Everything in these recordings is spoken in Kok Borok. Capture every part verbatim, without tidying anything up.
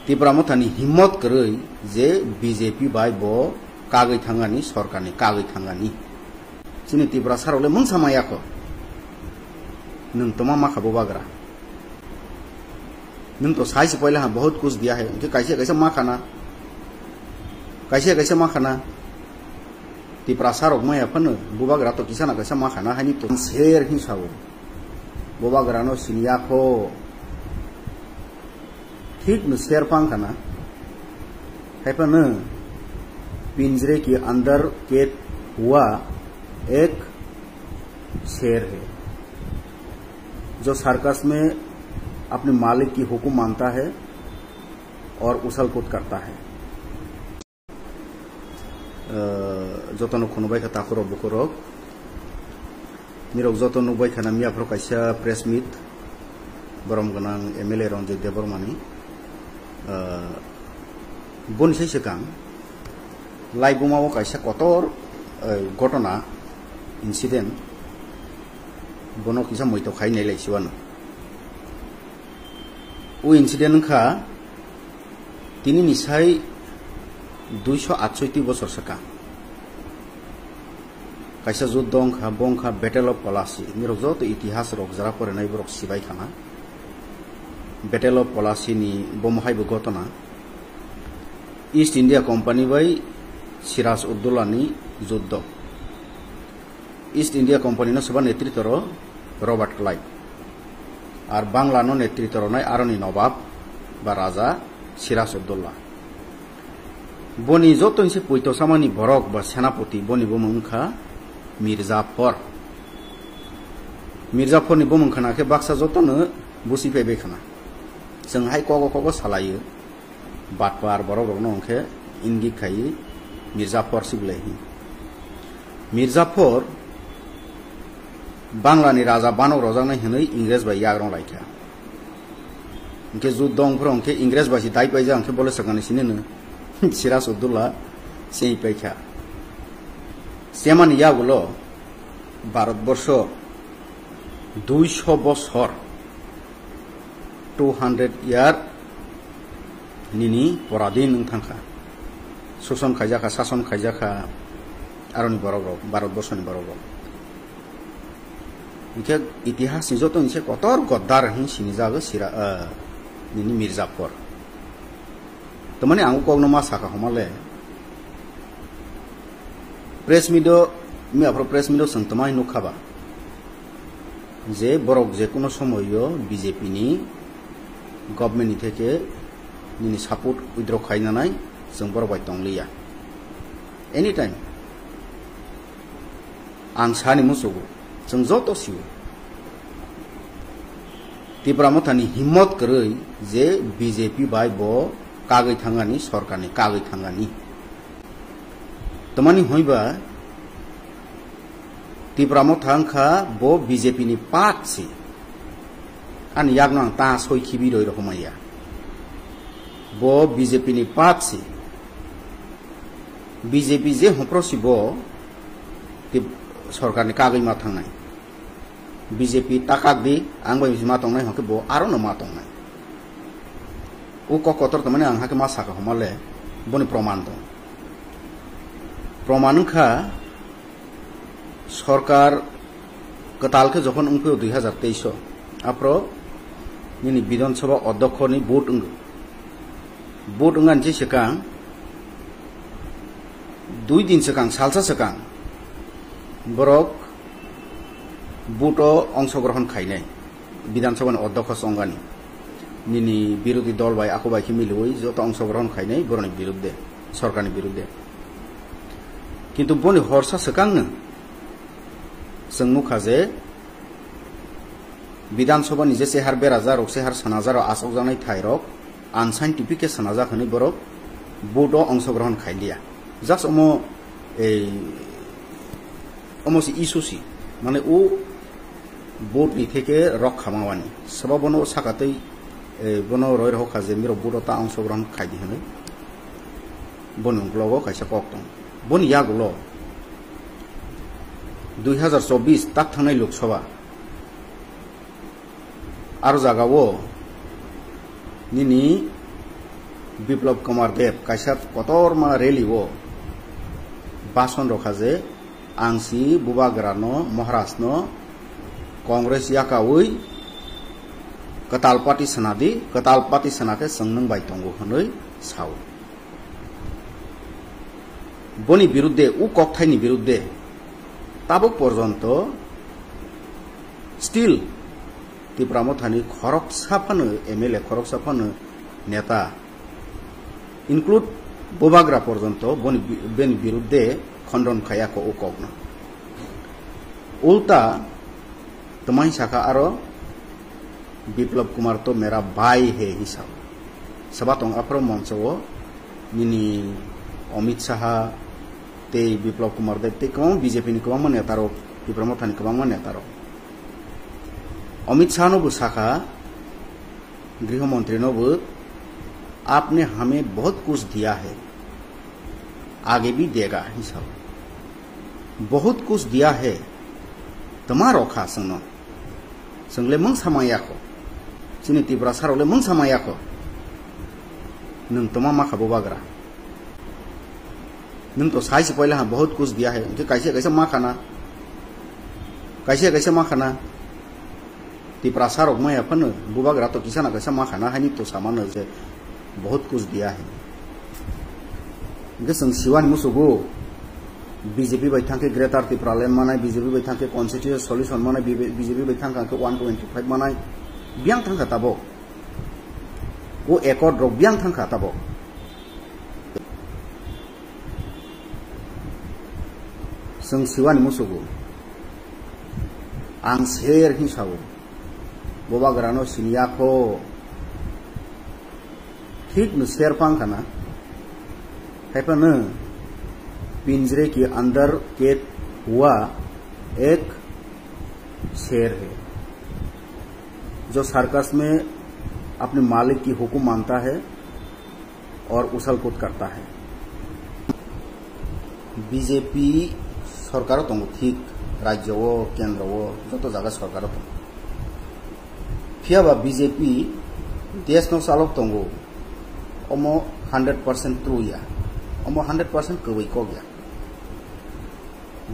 Tipra Mothani himmot kwrwi je B J P bai bo kagwi thangani, sorkarni kagwi thangani. Chini Tiprasarok le mungsa maya kho. Nwng toma makha bubagra. Nwng to sai se paila ha bahut kuch diya hai. Hwnkhe kaisa kaisa makhana. Kaisa kaisa makhana. Tiprasarok maya phano bubagra to kisa na kaisa makhana haini to ser hin sao. Bubagrano siniya kho. Thik no ser pang khana. Hai phano, "Pinjre ke andar kaid hua ek sher hai, jo circus mein apne malik ki hukum manta hai aur uthal kut karta hai." Eh, jotono khunubaikhana takhurok bukhurok. Nirok joto nukbaikha na miyaphoro kaisa press meet, borom gwnang M L A Ranjit Debbarmani. Eh, boni sai swkang laibuma o kaisa kotor, eh, ghotona, incident, bono kisa moito khai nailai siwano. O incident wngkha tini ni sai duiso atsoiti bosor swkang. Kaisa juddo wngkha, bo wngkha Battle of Plassey. Nirok joto itihas rok jara porinai borok sibai khana. Battle of Plassey ni bomo hai bo ghotona. East India Company bai Siraj Uddaulah ni juddo. East India Company no soba netritoro Robert Clive. Ar Bangla no netritoro nai aroni Nobab ba Raja Siraj Uddaulah. Boni joto ni se poito samani borok ba senapoti boni bumung wngkha Mir Jafar. Mir Jafar ni bumung khana khe baksa joto no busi paibai khana. Chwng hai kogo kogo salaio. Batwar borok rokno hwnkhe ingit khai Mir Jafar sibilai hi. Mir Jafar Bangla ni raja banok rojaknai hwnwi Ingres bai yagrong laikha. Hwnkhe juddo wngphuru hwnkhe Ingres bai si dai paijak hwnkhe bole swkangni sini no Siraj Uddaulah chei paikha. Chemani yagulo Bharat borsho duiso bosor, two hundred year nini poradin wng thangkha. Suson khaijakha, sason khaijakha aroni borok rok, Bharat borsoni borok rok. Hwnkhe itihas ni joto ni se kotor goddar hin sinijago sira, eh, nini Mir Jafar. Tamani ang kokno ma saka homa le. Press meet o, mi aphro press meet o chwng tama nukha ba. Je borok je kono somoyo B J P ni government ni theke nini support withdraw khaina nai chwng borok bai tongliya. Anytime. Ang sani musugo, chwng joto sio. Tipra Mothani himmot kwrwi je B J P bai bo kagwi thangani, sorkarni kagwi thangani. Tamani hwnba Tipra Motha wngkha bo B J P ni part se. Ani yakno ang ta soi khibi roi rohormaya. Bo B J P ni part se. B J P je hopro si bo tei sorkar ni kagwi ma thangnai. B J P takak di, ang bai ma tongnai hwnkhe bo aro no ma tongnai. O kok kotor tongmani ang hakhe ma saka homa le boni proman tong. Proman wngkha sorkar kwtal khe jokhon wngphio dui hazar teis o, aphro nini Bidhan Sabha Odhyoksho ni vote wngkha. Vote wngani se swkang, dui din swkang, salsa swkang borok vote o ongshogrohon khainai, Bidhan Sabha ni Odhyoksho chongani. Nini birodhi dol bai, ako bai khe miliwi joto ongshogrohon khainai boroni birudde, sorkarni birudde. Kintu boni horsa swkangno chwng nukha je Bidhan Sabha ni je sehar berajarok, sehar sanajarok, asokjaknai thairok unscientific khe sanajak hwnwi borok vote o ongshogrohon khailiya. Just omo, ei, omo se issue si, mane o vote ni theke rok khamawani. Sabo bono sakatwi, eh, bono roi rohor kha je mirok vote o ta ongshogrohon khaidi hwnwi. Boni uklogo kaisa kok tong. Boni yagulo dui hazar chobbish tak thangnai Lok Sabha. Aro jagao nini Biplab Kumar Deb kaisa kotorma rally o bhasan rokha je, ang si Bubagra no, Maharaj no, Congress yakaui kwtal party swnadi, kwtal party swnakhe chwng nwng bai tongo hwnwi sao. Boni birudde, o kokthaini birudde tabuk porjonto still Tipra Mothani khoroksa phano M L A, khoroksa phano neta, include Bubagra porjonto boni bi-, beni birudde khondon khaya kho o kokno. Ulta twmai sakha aro, "Biplab Kumar to mera bhai hai," hinwi sao. Saba tong aphro moncho o nini Amit Saha tei Biplab Kumar Deb tei kwbangma B J P ni kwbangma neta rok, Tipra Mothani kwbangma neta rok. Amit Saha no bo sakha, Griho Montri no bo, "Aapne hame bahut kuch diya hai, aage bhi dega," hinwi sao. "Bahut kuch diya hai," twma rokha chwngno. Chwng le mungsa maya kho. Chini Tiprasa rok le mungsa maya kho. Nwng twma makha Bubagra. Nwng to sai se paila ha, "Bahut kuch diya hai." Hwnkhe kaisa kaisa makhana. Kaisa kaisa makhana. Tiprasa rok maya phano Bubagra to kisa na kaisa makhana, haini to samano je, "Bahut kuch diya hai." Hwnkhe chwng siwani musugo, B J P bai thangkhe Greater Tipraland manai, B J P bai thangkhe Constitutional Solution manai, B J P bai thangkha khe one twenty five manai, biyang thangkha tabok. O accord rok biyang thangkha tabok. Chwng siwani musugo. Ang ser hinwi sao. Bubagra no siniya kho. Thik no ser pang khana. Haiphano, "Pinjre ke andar kaid hua ek sher hai. Jo circus mein apne malik ki hukum manta hai aur uthal kud karta hai." B J P sorkar o tongo thik, rajyo o, kendro o, joto jaga sorkar o tongo. Phiya ba B J P desh no chalok tongo, omo hundred percent true ya, omo hundred percent kwbwi kok ya.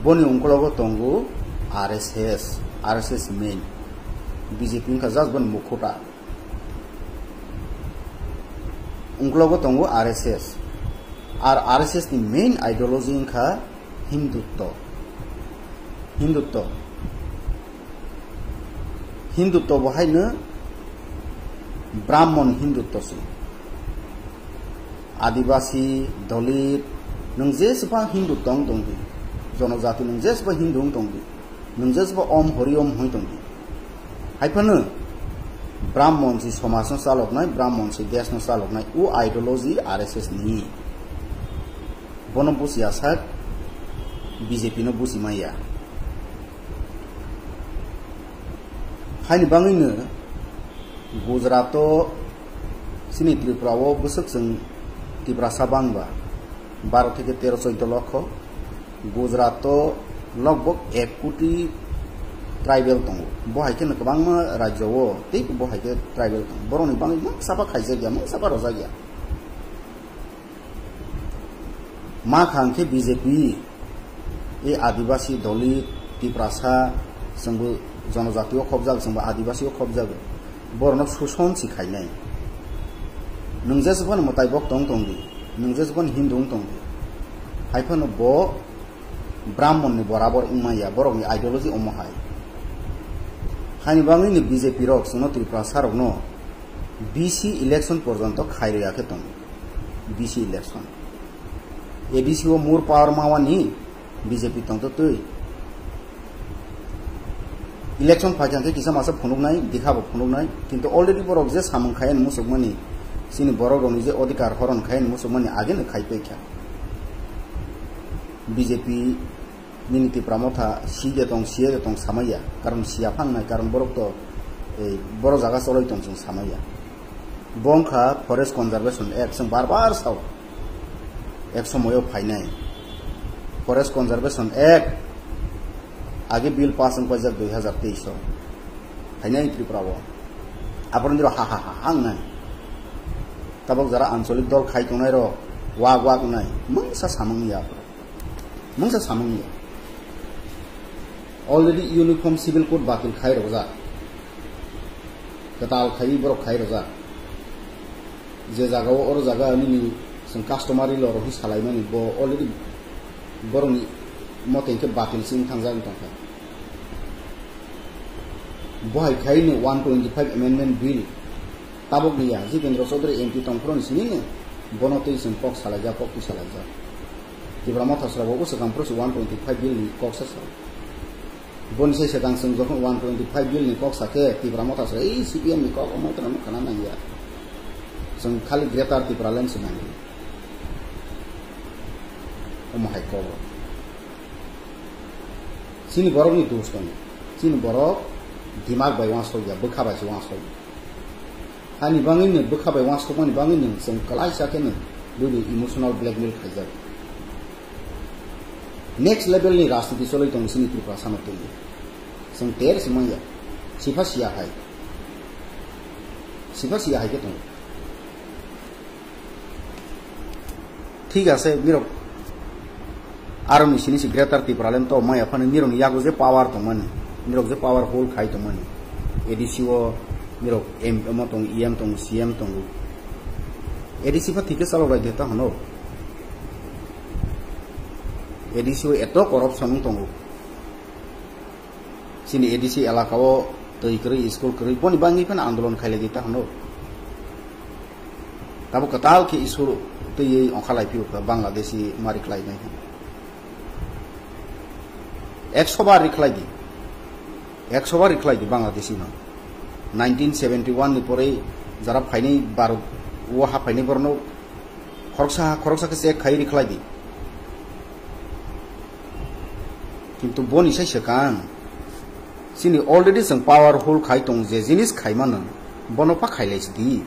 Boni ungkologo tongo R S S, R S S main. B J P wngkha just boni mukhuta. Ungkologo tongo R S S. Ar R S S ni main ideology wngkha Hindutto. Hindutto. Hindutto bo haino Brahmon Hindutto se. Adibasi, Dalit, nwng jesba Hindu tong tong di. Jonojati nwng jesba Hindu wng tong di. Nwng jesba Om Hori Om hoi tong di. Haiphano Brahmon si somaj no chaloknai, Brahmon si desh no chaloknai, o ideology R S S ni. Bono busi asak B J P no busi maya. Haini bangwino Gujarat o chini Tripura o bwswk chwng Tiprasa bangba baro theke tero choddo lokho. Gujarat o logbok ek koti tribal tongo. Bo hai kheno kwbangma rajyo o tei bo hai khe tribal tongo. Borokni bangwi mungsa pha khaijak ya, mungsa pha rojak ya. Ma kha hwnkhe B J P, e Adibasi, Dalit, Tiprasa, chwngbo jonojati o khobjak, chwngbo Adibasi o khobjak. Borokno suson si khainai. Nwng jesbo ni mwtai bok tong tong di, nwng jesbo ni Hindu wng tong di. Haiphano bo Brahmon ni borabor wngma ya, borokni ideology omo hai. Haini bangwi ni B J P rok chwngno Tiprasa rokno B C election porjonto khairwi ya khe tongo. B C election. A D C o more power mawani B J P tongtwtwi. Election phaikha khe kisa masa phunuknai, dikha bo phunuknai. Kintu already borok je samung khai ani muchukmani, chini borok rokni je odhikar horon khai ani muchukmani ageno khai paikha. B J P nini Tipra Motha si de tong, siya de tong samaya. Karon siya phangnai, karon borok to, eh, borok jaga choloi tong chwng samaya. Bo wngkha Forest Conservation Act, chwng bar bar sao. Ek somoyo phainai. Forest Conservation Act, age bill pass wng paijak dui hazar teis o. Phainai Tripura o. Aboroni diro ha ha ha ha wngnai. Tabok jara ancholik dol khai tongnai rok wak wak wngnai mungsa samung ya. Mungsa samung ya. Already uniform civil code batil khai rojak. Kwtal khai borok khai rojak. Je jaga o oro jaga nini chwng customary law rok hi salai mani bo already borokni mote hinkhe batil se wng thangjak wng tongkha. Bo hai khai ni one twenty five amendment bill tabok ni ya, Jitendra Chaudhary M P tongphuru ni simi ni bono twi chwng kok salaijak, kok twi salaijak. Tipra Motha sora bo swkang phuru se one twenty five bill ni kok sa sal. Boni sai swkang chwng jokhon one twenty five bill ni kok sa khe Tipra Motha sora ei C P M ni kok omo tano khana nang ya. Chwng khali Greater Tipraland se nang. Omo hai kok. Chini borok ni dos tongo. Chini borok dimak bai wansok ya, bwkha bai se wansok ya. Hani bangwi no bwkha bai wansokmani bangwi no chwng kwlaisa khe no buino emotional blackmail khaijak. Next level ni rajniti cholwi tongo chini Tripura samo twi. Chwng ter se manya. Sifa siya hai. Sifa siya hai khe tongo. Thik ase, nirok aroni sini si Greater Tipraland to maya phano nirokni yago je power tongmani, nirok je power hold khai tongmani, A D C o nirok M, omo tongo, E M tongo, C M tongo. A D C pha thik khe chalok rai de ta hwno. A D C o eto corruption wng tongo. Chini A D C elaka o twi kwrwi, school kwrwi, boni bangwi phano andolon khailai di ta hwno. Tabuk kwtal khe school twiwi ongkha lai phiyok kha Bangladeshi ma rikhlai nai. Ekso bar rikhlai di. Ekso bar rikhlai di Bangladeshi no. Nineteen seventy one ni pore jara phainai Bharat o ha phainai borno khoroksa, khoroksa khe check khai rikhlai di. Kintu boni sai swkang. Chini already chwng powerful khai tong je jinis khai mano, bono pha khailai si di.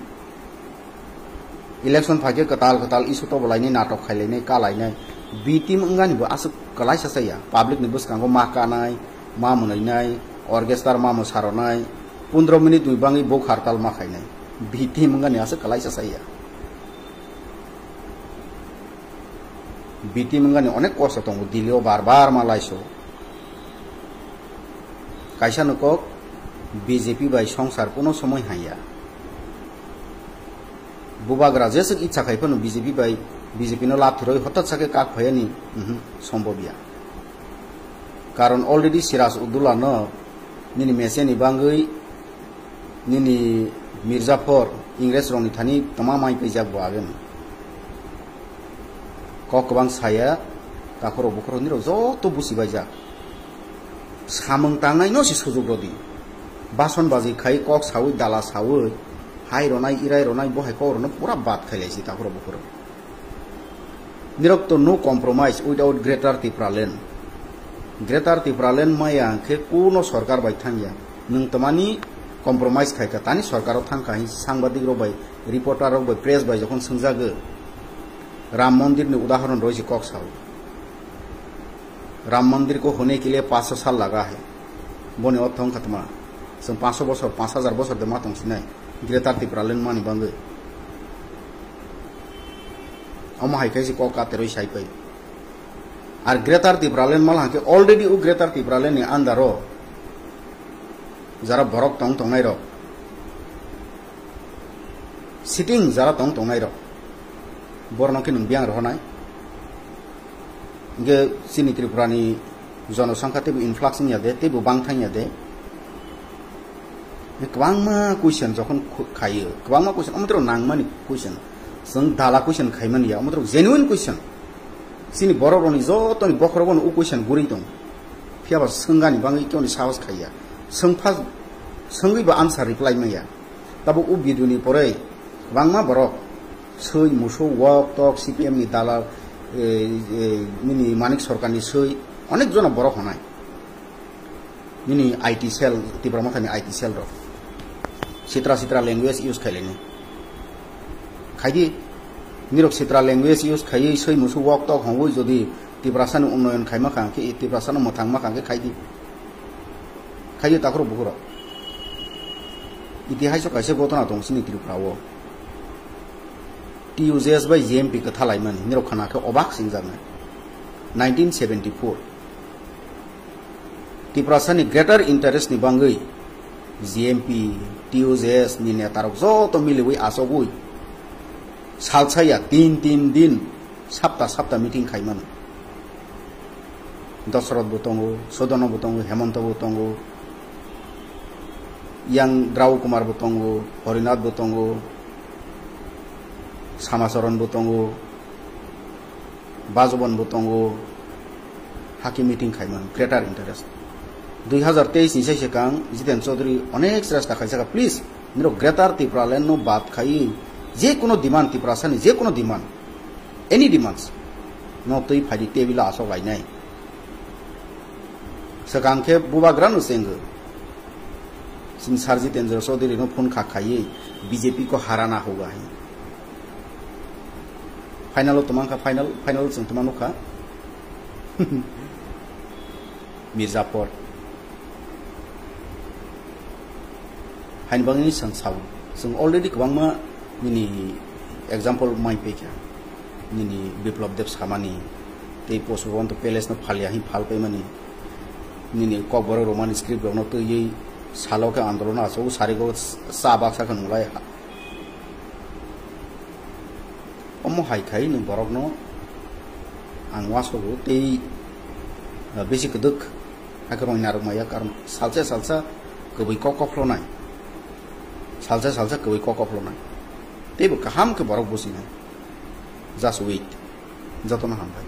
Election phaikhe kwtal kwtal issue to bolainai, natok khailainai, kalainai. B team wngani bo aswk kwlaisa saya. Public ni bwskango ma kanai, ma mwnainai, orchestra ma mwsaronai, pondro minute ni bangwi bok hartal ma khainai. B team wngani aswk kwlaisa saya. B team wngani onek kosto tongo, Delhi o bar bar ma laiso. Kaisa no kok, B J P bai songsar kuno somoi haiya. Bubagra jeswk icha khai phano B J P bai, B J P no lathuroi hotat sakhe kak phayani, mhm, sombobya. Karon already Siraj Uddaulah no nini mese ni bangwi nini Mirzaphor Ingres rokni thani toma mai paijak bo ageno. Kok kwbang saya, takhorok bukhorok nirok joto busi baijak. Samung tangnai no si sujuk rodi. Bason baji khai kok sawi dala sawi, hai ronai irai ronai bo hai kok rono pura bad khailai si takhorok bukhorok. Nirok to no compromise without Greater Tipraland. Greater Tipraland maya hwnkhe kuno sorkar bai thangya. Nwng tamani compromise khaikha, tani sorkaro thangkha hin sangbadik rok bai, reporter rok bai, press bai jokhon swngjagwi Ram Mondir ni udahoron roi se kok sao. Ram Mondir ko hone ke liye panch so sal laga hai. Boni ortho wngkha tma. Chwng panch so bosor, panch hajar bosor de ma tong sinai. Greater Tipraland mani bangwi. Omo hai khe se kok kateroi sai pai. Ar Greater Tipraland mal hangke already o Greater Tipraland ni under o jara borok tong tongnai rok, sitting jara tong tongnai rok, borno khe nwng biyang rohornai. Hingke chini Tripura ni jonosangkha teibo influx wngya de, teibo bangtha wngya de. Kwbangma question jokhon khu-, khaio, kwbangma question, omo toro nangmani question. Chwng dala question khaimani ya, omo toro genuine question. Chini borok rokni jotoni bokhorogo no o question guri tong. Phiya ba swngani bangwi kebo ni sahos khaiya. Swngpha, swngwi ba answer reply maya. Tabuk o video ni pore kwbangma borok swi musu wok tok C P M ni dalal, eh, eh, nini Manik Sarkar ni swi onek jona borok honai. Nini I T cell, Tipra Motha ni I T cell rok. Sitra sitra language use khailani. Khaidi, nirok sitra language use khaiwi swi musu wok tok hongwi jodi Tiprasa ni unnoyon khaima kha khe, Tiprasa no mwthangma kha khe khaidi. Khaidi takhro bukhurok. Itihaiso kaisa gotona tong sini Tripura o. T U J S bai J M P kwthalaimani, nirok khana khe obak singjaknai. Nineteen seventy-four. Tiprasani greater interest ni bangwi J M P, T U J S ni netarok joto miliwi achogwi salsaya tin tin din, sapta sapta meeting khaimano. Dosroth bo tongo, Sodono bo tongo, Hemonto bo tongo, yang Drau Kumar bo tongo, Horinath bo tongo, Samacharan bo tongo, Bajobon bo tongo, haki meeting khaimano, greater interest. Dui hazar teis ni sai swkang Jiten Chaudhary onek chesta khaijak, please, nirok greater Tipraland no bad khaiwi je kono demand, Tiprasani je kono demand, any demands, no twi phaidi table o asok lainai. Swkang khe bubagra no chengo. Chini Sir Jitendra Chaudhary no phone kha khaiwi B J P ko harana hoga hai. Final o twmang kha, final, final o chwng twmang nukha. Mirzapur. Haini bagwi chwng sao. Chwng already kwbangma nini example mai paikha. Nini Biplab Deb samani, tei Poshubanta Palace no phalya hin phal paimani. Nini Kokborok Roman script rokno twiwi salo khe andolon achago, sarigo cha baksa khe nunglai. Omo hai khai nwng borokno ang uansukgo tei, ah, bisi kwdwk hai khe rwngna rwk maya, karon salsa salsa kwbwi kok koplonai, salsa salsa kwbwi kok koplonai, teibo kaham khe borok bujinai. Just wait, jotono hambai.